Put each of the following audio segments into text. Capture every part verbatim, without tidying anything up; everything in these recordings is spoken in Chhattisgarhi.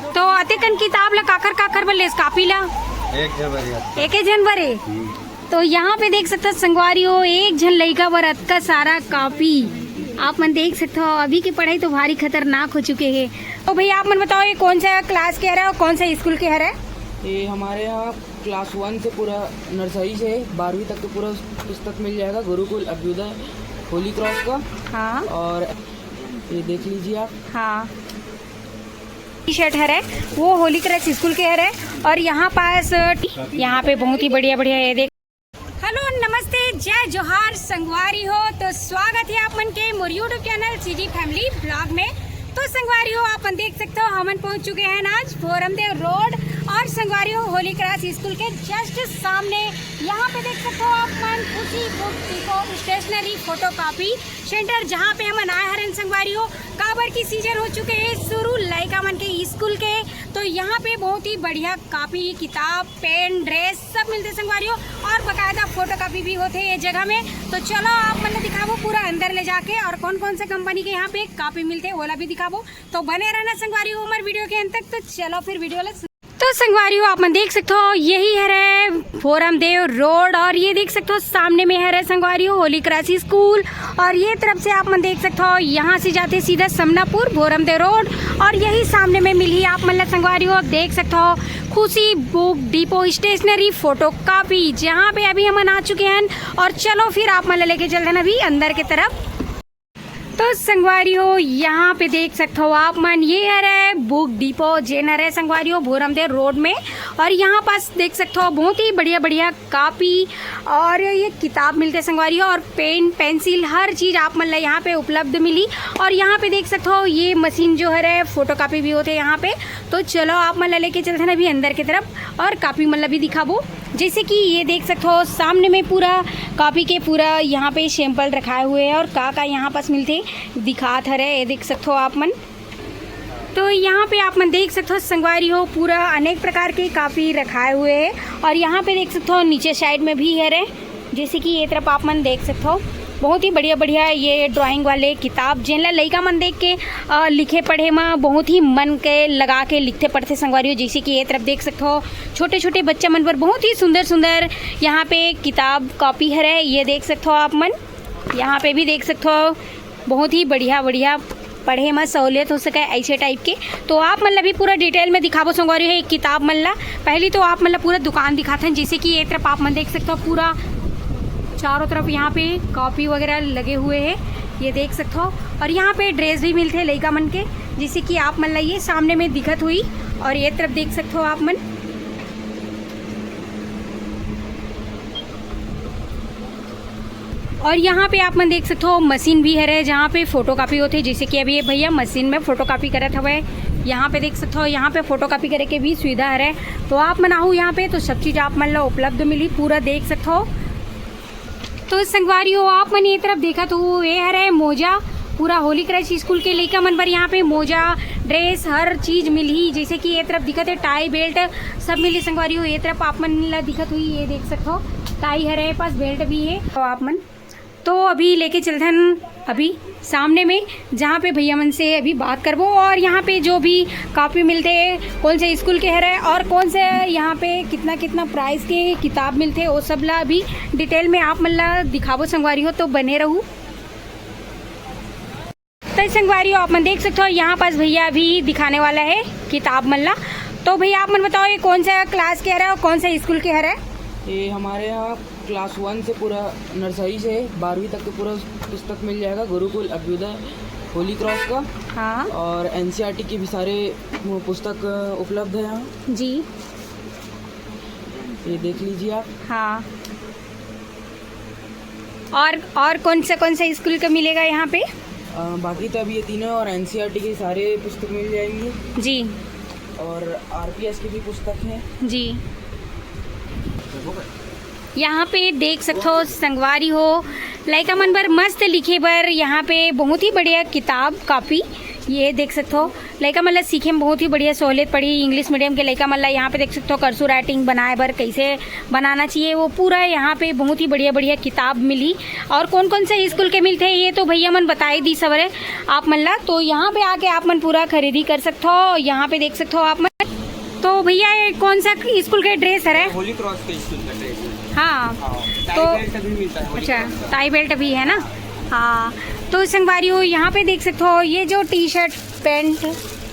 तो अतेकन किताब ला काखर काखर बर लेस, कापी ला? एक झन बर यार। एक झन बर ए? हम्म। तो यहाँ पे देख सकथो संगवारी हो, एक झन लइका बर अतका सारा कापी। आप मन देख सकथो, अभी के पढ़ाई तो भारी खतरनाक हो चुके हे। तो भैया, आप मन बताओ, ये कौन सा क्लास के हरे और कौन सा स्कूल के हरे? ये हमारे यहाँ क्लास वन से पूरा नर्सरी से बारहवीं तक के पूरा पुस्तक मिल जाएगा, गुरुकुल, अभ्युदय, होली क्रॉस का। हाँ। और ये देख लीजिए आप। हाँ। टी शर्ट हरे, वो होली क्रॉस स्कूल के हरे। और यहाँ पास, यहाँ पे बहुत ही बढ़िया बढ़िया, ये देख। हेलो, नमस्ते, जय जोहार संगवारी हो। तो स्वागत है आप मन के मोर YouTube channel CG family blog में। तो संगवारी हो, आप मन देख सकते हो, हमन पहुंच चुके हैं आज भोरमदेव रोड। और संगवारी हो, होली क्रॉस स्कूल के जस्ट सामने यहाँ पे देख सकते हो आप मन Khushi book depot stationery photocopy centre, जहाँ पे हमन आए हरन संगवारी हो, काबर की सीजन हो चुके हैं शुरू लइका मन के स्कूल के। तो यहाँ पे बहुत ही बढ़िया कापी, किताब, पेन, ड्रेस सब मिलते संगवारी हो, और बकायदा फोटोकॉपी भी होते ये जगह में। तो चलो, आप मन ला दिखाबो पूरा अंदर ले जाके, और कौन कौन से कंपनी के यहाँ पे कापी मिलते, ओला भी दिखाबो। तो बने रहना संगवारी हो हमर वीडियो के अंत तक। तो चलो फिर वीडियो ला तो संगवारी हो, आप मन देख सकते हो, यही हरे भोरमदेव रोड, और ये देख सकते हो सामने में हरे संगवारी हो होली क्रॉस स्कूल, और ये तरफ से आप मन देख सकते हो, यहाँ से जाते सीधा समनापुर भोरमदेव रोड, और यही सामने में मिलही आप मन ला संगवारी हो, देख सकते हो खुशी बुक डिपो स्टेशनरी फोटोकॉपी, जहाँ पे अभी हमन आ चुके हैं। और चलो फिर आप मन ला लेके चलते हैं अभी अंदर के तरफ। तो संगवारी हो, यहाँ पे देख सकते हो आप मन, ये हरे बुक डिपो जेन हरे संगवारी हो भोरमदेव रोड में। और यहाँ पास देख सकते हो बहुत ही बढ़िया बढ़िया कापी और ये किताब मिलते संगवारी हो, और पेन पेंसिल हर चीज आप मन ला यहाँ पे उपलब्ध मिली। और यहाँ पे देख सकते हो ये मशीन जो हरे फोटोकॉपी भी होते यहाँ पे। तो चलो आप मन ला लेके चलते हैं अभी अंदर की तरफ और कापी मन ला भी दिखाबो। जैसे कि ये देख सकते हो सामने में पूरा कापी के पूरा यहाँ पे सैंपल रखाए हुए हैं और का का यहाँ पास मिलते दिखात हरे, ये देख सकते हो आप मन। तो यहाँ पे आप मन देख सकते हो संगवारी हो पूरा अनेक प्रकार के कापी रखाए हुए हैं। और यहाँ पे देख सकते हो नीचे साइड में भी हरे, जैसे कि ये तरफ आप मन देख सकते हो बहुत ही बढ़िया बढ़िया ये ड्राइंग वाले किताब, जेन ला लइका मन देख के अ, लिखे पढ़े में बहुत ही मन के लगा के लिखते पढ़ते संगवारी हो। जैसे कि ये तरफ देख सकते हो छोटे छोटे बच्चा मन पर बहुत ही सुंदर सुंदर यहाँ पे किताब कॉपी हरे, ये देख सकते हो आप मन। यहाँ पे भी देख सकते हो बहुत ही बढ़िया बढ़िया पढ़े में सहूलियत हो सके ऐसे टाइप के। तो आप मन ला भी पूरा डिटेल में दिखाबो संगवारी हो एक किताब मन ला। पहली तो आप मन ला पूरा दुकान दिखाथन, जैसे कि ये तरफ आप मन देख सकते हो पूरा चारों तरफ यहाँ पे कॉपी वगैरह लगे हुए हैं, ये देख सकते हो। और यहाँ पे ड्रेस भी मिलते हैं लइका मन के, जैसे कि आप मन ला ये सामने में दिखत हुई। और ये तरफ देख सकते हो आप मन। और यहाँ पे आप मन देख सकते हो मशीन भी हरे, जहाँ पे फोटोकॉपी होते, जैसे कि अभी ये भैया मशीन में फोटोकॉपी करत हवे। यहाँ पे देख सकते हो, यहाँ पे फोटोकॉपी करे के भी सुविधा हरे। तो आप मन आहू यहाँ पे, तो सब चीज आप मन ला उपलब्ध मिली, पूरा देख सकते हो। तो संगवारी हो, आप मन ये तरफ देखत हो, ये हरे मोजा, पूरा होली क्रश स्कूल के लइका मन बर यहाँ पे मोजा, ड्रेस, हर चीज मिलही। जैसे कि ये तरफ दिखत है टाई बेल्ट, सब मिली संगवारी हो। ये तरफ आप मन ला दिखत हुई, ये देख सकत हो टाई हरे, पास बेल्ट भी है। तो आप मन तो अभी लेके चलथन अभी सामने में, जहाँ पे भैया मन से अभी बात करबो और यहाँ पे जो भी कॉपी मिलते हैं, कौन से स्कूल के हरे और कौन से यहाँ पे कितना कितना प्राइस के किताब मिलते हैं, वो सब ला अभी डिटेल में आप मन ला दिखाबो संगवारी हो, तो बने रहू। तो संगवारी हो, आप मन देख सकते हो यहाँ पास भैया अभी दिखाने वाला है किताब मन ला। तो भैया आप मन बताओ, ये कौन सा क्लास के हरे और कौन सा स्कूल के हरे? ये हमारे यहाँ क्लास वन से पूरा नर्सरी से बारहवीं तक के पूरा पुस्तक मिल जाएगा, गुरुकुल, अभ्युदय, होली क्रॉस का। हाँ। और एनसीईआरटी के भी सारे वो पुस्तक उपलब्ध है यहाँ। जी। ये देख लीजिए आप। हाँ। और और कौन सा कौन सा स्कूल का मिलेगा यहाँ पे? अ, बाकी तो अभी ये तीनों और एनसीईआरटी के सारे पुस्तक मिल जाएंगे। जी। और आरपीएस की भी पुस्तक है। जी। यहाँ पे देख सकते हो संगवारी हो, लइका मन बर मस्त लिखे बर यहाँ पे बहुत ही बढ़िया किताब कॉपी, ये देख सकथो, लइका मन ला सीखे में बहुत ही बढ़िया सहूलियत पड़ी। इंग्लिश मीडियम के लइका मन ला यहाँ पे देख सकथो, कर्सिव राइटिंग बनाए बर कैसे बनाना चाहिए, वो पूरा यहाँ पे बहुत ही बढ़िया बढ़िया किताब मिली। और कौन कौन से स्कूल के मिलते हैं, ये तो भैया मन बताए दी सवरे आप मन ला। तो यहाँ पे आके आप मन पूरा खरीदी कर सकथो। यहाँ पे देख सकथो आप मन। तो भैया, ये कौन सा स्कूल के ड्रेस हरे? होली क्रॉस के स्कूल का ड्रेस है। हाँ। हाँ, तो टाई बेल्ट भी मिलता है होली अच्छा, क्रॉस का। टाई बेल्ट भी है ना? हाँ। तो संगवारी हो, यहाँ पे देख सकते हो, ये जो टी शर्ट, पैंट,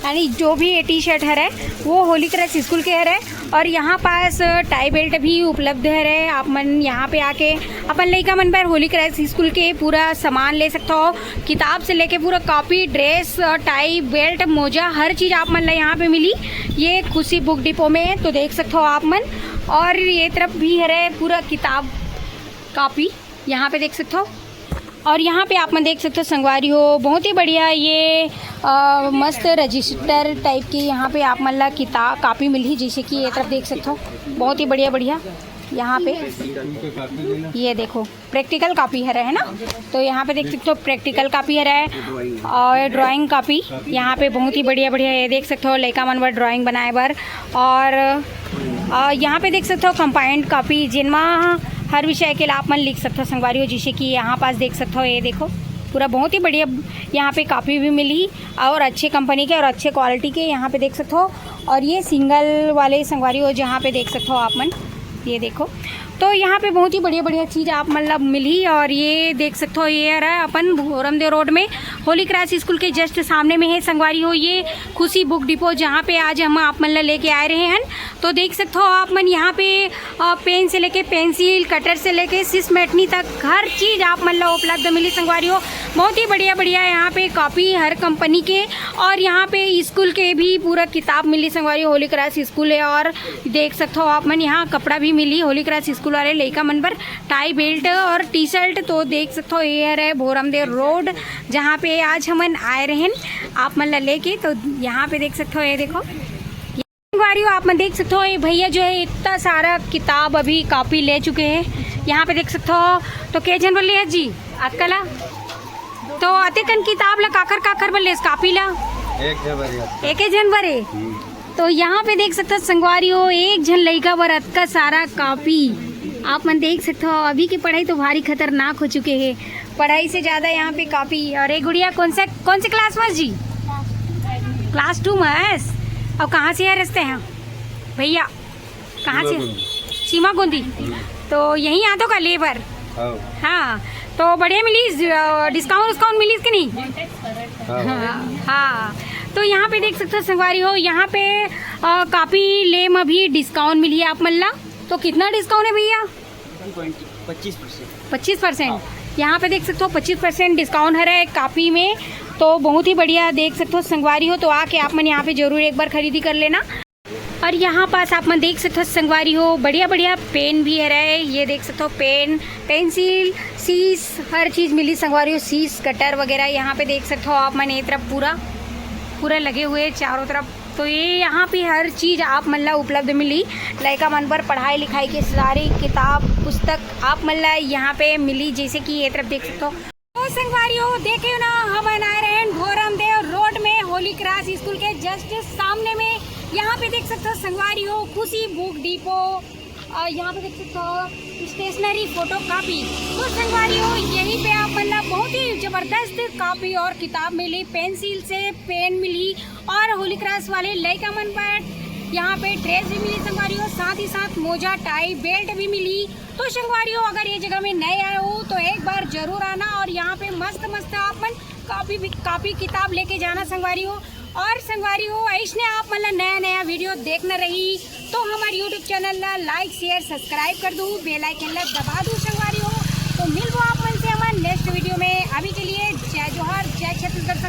यानी जो भी ये टी शर्ट हरे, वो होली क्रॉस स्कूल के हरे। और यहाँ पास टाई बेल्ट भी उपलब्ध हरे। आप मन यहाँ पे आके अपन लइका मन बर होली क्रॉस स्कूल के पूरा सामान ले सकते हो, किताब से लेके पूरा कॉपी, ड्रेस, टाई, बेल्ट, मोजा, हर चीज आप मन ला यहाँ पे मिली। ये खुशी बुक डिपो में तो देख सकते हो आप मन। और ये तरफ भी हरे पूरा किताब, कॉपी यहाँ पे देख सकते हो। और यहाँ पे आप मन देख सकते हो संगवारी हो, बहुत ही बढ़िया ये अ, मस्त रजिस्टर टाइप की यहाँ पे आप मन ला किताब, कॉपी मिली, जैसे कि ये तरफ देख सकते हो, बहुत ही बढ़िया बढ़िया यहाँ पे। ये देखो, प्रैक्टिकल कॉपी हरे, है ना? तो यहाँ पे देख सकते हो, प्रैक्टिकल कॉपी हरे और ड्राइंग कॉपी। यहाँ पे बहुत ही बढ़िया बढ़िया, ये देख सकते हो, लइका मन बर ड्राइंग बनाए बर। और अ, यहाँ पे देख सकते हो, कंपाइंड कॉपी, जिनमा हर विषय के लिए आप मन लिख सकते हो संगवारी हो। जैसे कि यहाँ पास देख सकते हो, ये देखो, पूरा बहुत ही बढ़िया यहाँ पे कॉपी भी मिली और अच्छे कंपनी के और अच्छे क्वालिटी के यहाँ पे देख सकते हो। और ये सिंगल वाले संगवारी हो, जहाँ पे देख सकते हो आप मन, ये देखो। तो यहाँ पे बहुत ही बढ़िया बढ़िया चीज आप मन ला मिली। और ये देख सकते हो, ये रहा अपन भोरमदेव रोड में होली क्रॉस स्कूल के जस्ट सामने में है संगवारी हो, ये खुशी बुक डिपो, जहाँ पे आज हम आप मन ला लेके आए रहे हैं। तो देख सकते हो आप मन यहाँ पे अ, पेन से लेके पेंसिल, कटर से लेके सिस मेटनी तक हर चीज आप मन ला उपलब्ध मिली संगवारी हो। बहुत ही बढ़िया बढ़िया यहाँ पे कॉपी हर कंपनी के। और यहाँ पे स्कूल के भी पूरा किताब मिली संगवारी हो। होली क्रॉस स्कूल है और देख सकते हो आप मन, यहाँ कपड़ा भी मिली होली क्रॉस स्कूल वाले लइका मन बर, टाई बेल्ट और टी शर्ट। तो देख सकते हो, ये रहे भोरमदेव रोड, जहाँ पे आज हमन आए रहेन आप मन ला लेके। तो यहाँ पे देख सकते हो, ये देखो संगवारी हो, आप मन देख सकते हो, ये भैया जो है इतना सारा किताब अभी कॉपी ले चुके हैं। यहाँ पे देख सकते हो, तो के झन बर ले जी अक्कला। तो अतेकन किताब ला काकर काकर बर लेस कॉपी ला? एक झन बर है। एक झन बर है। हम्म। तो यहाँ पे देख सकते हो संगवारी हो, एक झन लइका बर अतका सारा कॉपी। आप मन देख सकते हो, अभी की पढ़ाई तो भारी खतरनाक हो चुके हैं, पढ़ाई से ज्यादा यहाँ पे कॉपी। और ये गुड़िया कौन सा, कौन से क्लास में जी? क्लास टू में है। और कहाँ से है रस्ते हैं भैया? कहाँ से? सीमा गोंदी। सीमा गोंदी। तो यहीं आतो का लेबर? हाँ। हाँ, तो बढ़िया मिली, अ, डिस्काउंट उस्काउंट मिली कि नहीं? हाँ। हाँ, हाँ। तो यहाँ पे देख सकते हो संगवारी हो, यहाँ पे अ, कॉपी ले में भी डिस्काउंट मिली है आप मन ला। तो कितना डिस्काउंट है भैया? पच्चीस परसेंट। पच्चीस परसेंट। यहाँ पे देख सकते हो, पच्चीस परसेंट डिस्काउंट हरे कॉपी में। तो बहुत ही बढ़िया, देख सकते हो संगवारी हो, तो आके आप मन यहाँ पे जरूर एक बार खरीदी कर लेना। और यहाँ पास आप मन देख सकते हो संगवारी हो, बढ़िया बढ़िया पेन भी हरे। ये देख सकते हो, पेन, पेंसिल, सीस, हर चीज मिली संगवारी हो, सीस, कटर वगैरह। यहाँ पे देख सकते हो आप मन, ये तरफ पूरा, पूरा लगे हुए चारों तरफ। तो ये यहाँ पे हर चीज आप मन ला उपलब्ध मिली, लइका मन बर पढ़ाई लिखाई के सारी किताब पुस्तक आप मन ला यहाँ पे मिली, जैसे कि ये तरफ देख सकते हो। तो संगवारी हो, देखे ना, हमन आए रहेन भोरमदेव रोड में होली क्रॉस स्कूल के जस्ट सामने में। यहाँ पे देख सकते हो संगवारी हो, खुशी बुक डिपो, और यहाँ पे देख सकते हो स्टेशनरी, फोटो कॉपी। तो संगवारी हो, यहीं पे आप मन ला बहुत ही जबरदस्त कॉपी और किताब मिली, पेंसिल से पेन मिली और होली क्रॉस वाले लइका मन बर यहाँ पे ड्रेस भी मिली संगवारी हो, साथ ही साथ मोजा, टाई, बेल्ट भी मिली। तो संगवारी हो, अगर ये जगह में नए आए हो तो एक बार जरूर आना और यहाँ पे मस्त मस्त आप मन कॉपी भी, कॉपी किताब लेके जाना संगवारी हो। और संगवारी हो, ऐसने आप मन ला नया नया वीडियो देखना रही तो हमारे यूट्यूब चैनल ला लाइक, शेयर, सब्सक्राइब कर दू, बेल आइकन ला दबा दू संगवारी हो। तो मिलबो आप मन